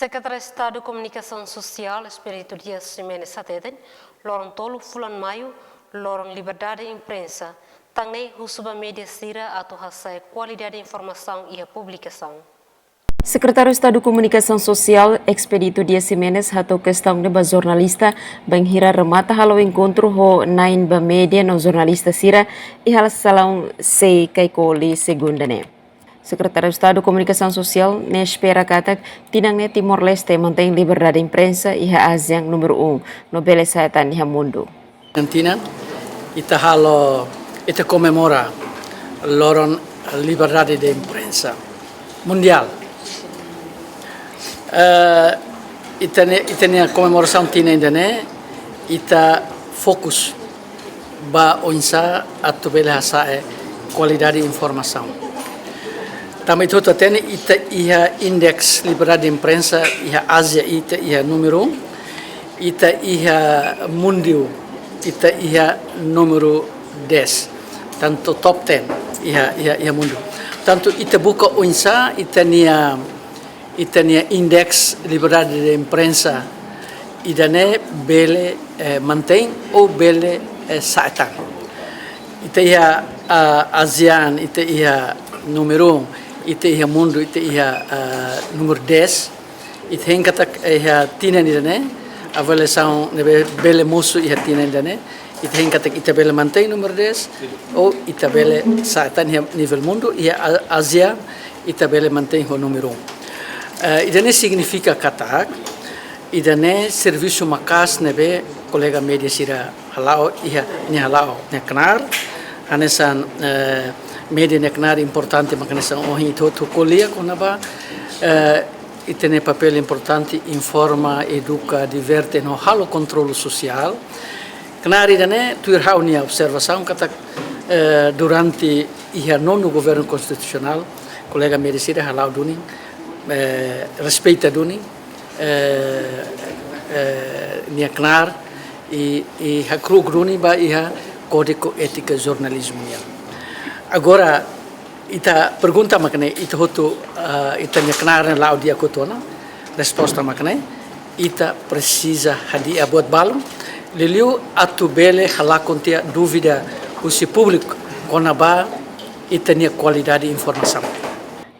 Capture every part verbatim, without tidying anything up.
Sekretáriu Estadu Komunikasaun Sosiál, Expedito Dias Ximenes hateten, loron tolu fulan Maiu, loron liberdade imprensa, tan ne'e husu ba média sira atu hasa'e kualidade informasaun iha publikasaun. Sekretáriu Estadu Komunikasaun Sosiál, Expedito Dias Ximenes, hato'o kestaun ne'e ba jornalista, bainhira remata halo enkontru ho na'in ba média no jornalista sira, iha salaun C Caicoli, segunda ne'e. Sekretáriu Estadu Komunikasaun Sosiál ne'e espera katak tinan ne'e Timor-Leste mantein liberdade imprensa iha ASEAN númeru um, no bele sa'e tan iha mundu. Argentina, ita halo, ita komemora loron liberdade de imprensa mundiál. Eh, ita-nia, ita-nia komemorasaun tinan ida-ne'e, ita fokus ba oinsá atu bele hasa'e kualidade informasaun. Tanba ita hotu hatene, ita iha indeks liberdade de imprensa iha Ázia, ita iha númeru um, ita iha mundu, ita iha númeru dez. Tantu top ten iha, iha, iha mundu. Tantu ita buka oinsá ita-nia, ita-nia indeks liberdade de imprensa ida-ne'e bele, eh, mantein ou bele, eh, sa'e tan. Ita iha, ah, ASEAN, ita iha númeru um, ita iha mundu, ita iha, ah, númeru dez. Ita hein katak, eh, iha tinan ida-ne'e, avaliasaun ne'ebé bele mosu iha tinan ida-ne'e, ita hein katak ita bele mantein númeru dez, ou ita bele sa'e tan iha nivel mundu, iha A-, Ázia, ita bele mantein ho númeru um. Eh, ida-ne'e signifika katak, ida-ne'e servisu maka'as ne'ebé kolega média sira hala'o, iha, nia hala'o, nia knaar, hanesan, eh, média nia knaar importante mak hanesan ohin ita hotu ko'alia kona-ba, eh, ita-nia papél importante informa, eduka, diverte, no halo kontrolu sosiál. Knaar ida-ne'e, tuir ha'u-nia observasaun katak, eh, durante iha nonu governu konstitusionál, kolega média sira hala'o duni, eh, respeita duni, eh, eh, nia knaar i, i hakru'uk duni ba iha Kódigu Étika Jornalizmu nian. Agora, ita pergunta mak ne'e, ita hotu, eh, ita-nia knaar ne'e la'o di'ak hotu ona? Resposta mak ne'e, ita presiza hadi'a buat balun, liuliu atu bele halakon tiha dúvida husi públiku kona-ba ita-nia kualidade informasaun.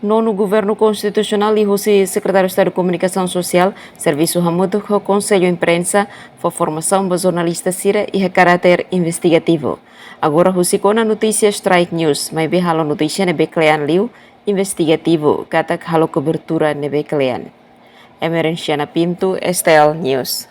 Nonu Governu Konstitusionál liuhusi Sekretáriu Estadu Komunikasaun Sosiál servisu hamutuk ho Konsellu Imprensa, fó formasaun ba jornalista sira iha karáter investigativu. Agora husik ona notísia strike news, maibé halo notísia ne'ebé kle'an liu, investigativu, katak halo kobertura ne'ebé kle'an. Emerenciana Pinto, S T L News.